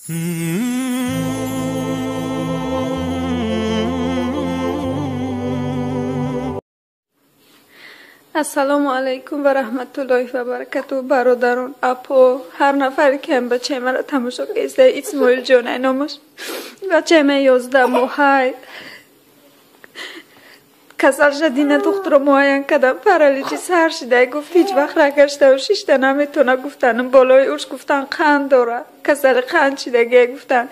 Ассалому алайкум ва раҳматуллоҳи ва баракатуҳ. Бародарон, апо, ҳар нафаре ки ҳам бачаи маро тамошо кардааст, Исмоил ҷон ай номаш. Бачаи ман 11 моҳай. Касал шадина духтуро муайян кардам, параличи сар шида, гуфт ҳеҷ вақт рагашта шишта наметавона, гуфтанам болои уш гуфтан қанд дора, касали қанд шидагия гуфтан.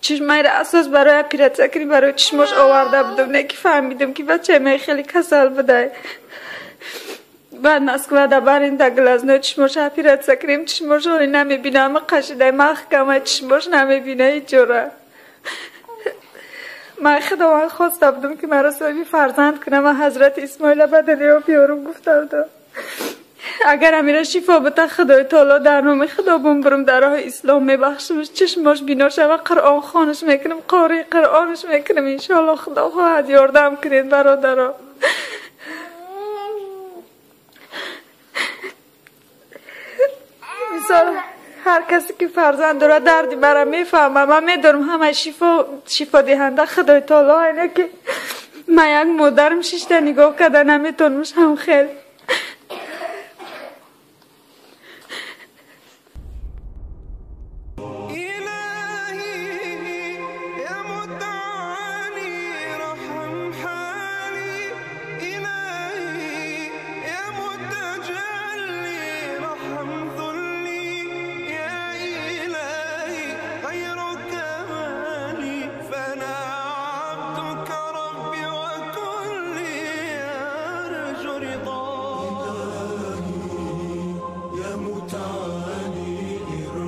Чишмайра асос барои оператсия кунӣ барои чишмош оварда будам, не ки фаҳмидам ки бачаи ман хеле касал будай. Баъд Москва да барин да глазной чишмош оператсия кунем, чишмош оли намебина, ама қашидай маҳкама чишмош намебина ҳеҷ-ҷора. Ман Худованд хоста будам ки маро соҳиби фарзанд кунам ва ҳазрати Исмоила ба дунё биёрам гуфта будам. Агар амира шифо бита, Худои таоло дар номи Худо бумбурам дар роҳи ислом мебахшамаш, чишмош бино шава, Қуръон хонаш мекунам, қории Қуръонаш мекунам, иншоалло Худо хоҳад ёрдам кунед бародаро. Мисол ҳар касе ки фарзанд дорад дарди маро мефаҳмад. Ман медонам ҳамаи шифо шифодиҳанда Худои таоло, айне ки ман як модарам шишта нигоҳ карда наметавонамш ҳам хел.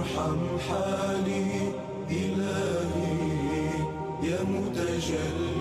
ارحم حالي إلهي يا متجلي.